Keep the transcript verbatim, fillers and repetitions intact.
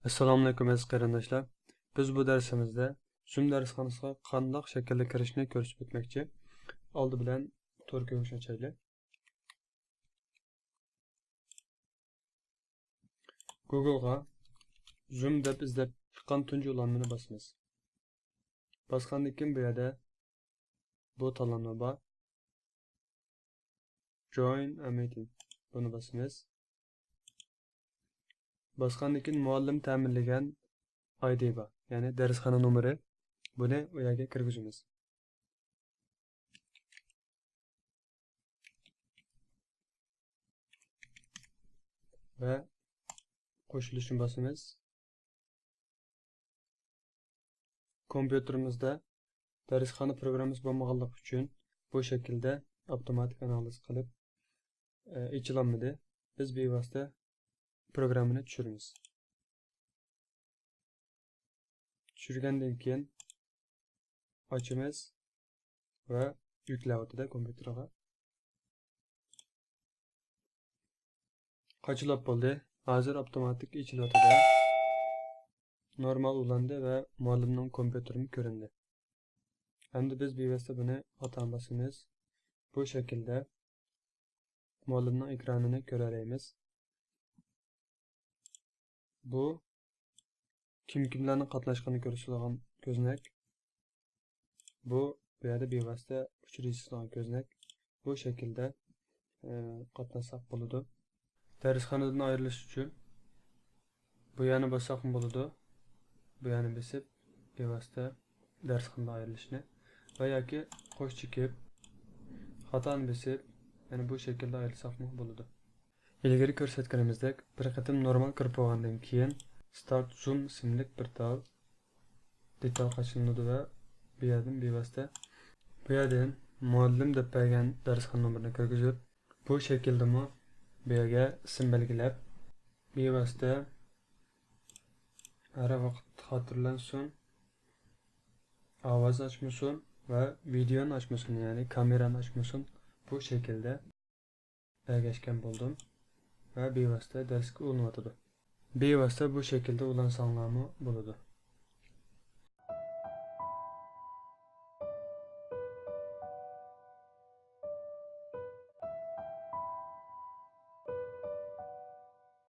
ئەسسالامۇئەلەيكۇم ئەزىز قېرىنداشلار. بىز بۇ دەرسىمىزدە زۇم دەرسخانىسىغا قانداق شەكىلدە كىرىشنى كۆرسىتىپ ئۆتمەكچى. ئالدى بىلەن تور كۆرۈنۈشىنى ئاچايلى. گۇگلغا زۇم دەپ ئىزدەپ چىققان تۇنجى ئۇلانمىنى باسىمىز. باسقاندىن كېيىن بۇ يەردە بۇ تاللانما بار. Join a meeting. بۇنى باسىمىز. باسقاندىن كېيىن مۇئەللىم تەمىنلىگەن ئايدى بار، يەنى دەرسخانا نومۇرى. بۇنى ئۇ يەرگە كىرگۈزىمىز. ۋە قوشۇلۇشنى باسىمىز. كومپيۇتېرىمىزدە دەرسخانا پروگراممىسى بولمىغانلىقى ئۈچۈن بۇ شەكىلدە ئاپتوماتىك ئانالىز قىلىپ، ئېچىلالمىدى. بىز بىۋاسىتە پروگراممىنى چۈشۈرىمىز. چۈشۈرگەندىن كېيىن ئاچىمىز ۋە يۈكلەۋاتىدۇ كومپيۇتېرغا. قاچىلاپ بولدى. ھازىر ئاپتوماتىك ئېچىلىۋاتىدۇ. نورمال ئۇلاندى ۋە مۇئەللىمنىڭ كومپيۇتېرىمۇ كۆرۈندى. ئەمدى بىز بىۋاسىتە بۇنى خاتا باسىمىز. بۇ شەكىلدە مۇئەللىمنىڭ ئېكرانىنى كۆرەلەيمىز. بۇ كىم كىملەرنىڭ قاتناشقىنىنى كۆرسىتىدىغان كۆزنەك. بۇ، بۇ يەردە بىۋاسىتە ئۇچۇر يېزىلغان كۆزنەك. بۇ شەكىلدە، ئە، قاتناشساق بولىدۇ. دەرسخانىدىن ئايرىلىش ئۈچۈن بۇ يەرنى باسساقمۇ بولىدۇ. بۇ يەرنى بېسىپ، بىۋاسىتە دەرسخانىدىن ئايرىلىشنى ۋە ياكى قوش چېكىپ، خاتانى بېسىپ، يەنە بۇ شەكىلدە ئايرىلساقمۇ بولىدۇ. ئىلگىرى كۆرسەتكىنىمىزدەك، بىر قېتىم نورمال كىرىپ بولغاندىن كېيىن، Start Zoom ئىسىملىك بىر تال دېتال قاچىلىنىدۇ ۋە بۇ يەردىن بىۋاسىتە، بۇ يەردىن مۇئەللىم دەپ بەرگەن دەرسخانا نومۇرىنى كىرگۈزۈپ، بۇ شەكىلدىمۇ بۇ يەرگە ئىسىم بەلگىلەپ، بىۋاسىتە ھەر ۋاقىت خاتىرىلەنسۇن، ئاۋاز ئاچمىسۇن ۋە ۋىدېئونى ئاچمىسۇن، يەنى كامېرانى ئاچمىسۇن. بۇ شەكىلدە ئەگەشكەن بولدۇم ۋە بىۋاسىتە دەرسكە ئۇلىنىۋاتىدۇ. بىۋاسىتە بۇ شەكىلدە ئۇلانساڭلارمۇ بولىدۇ.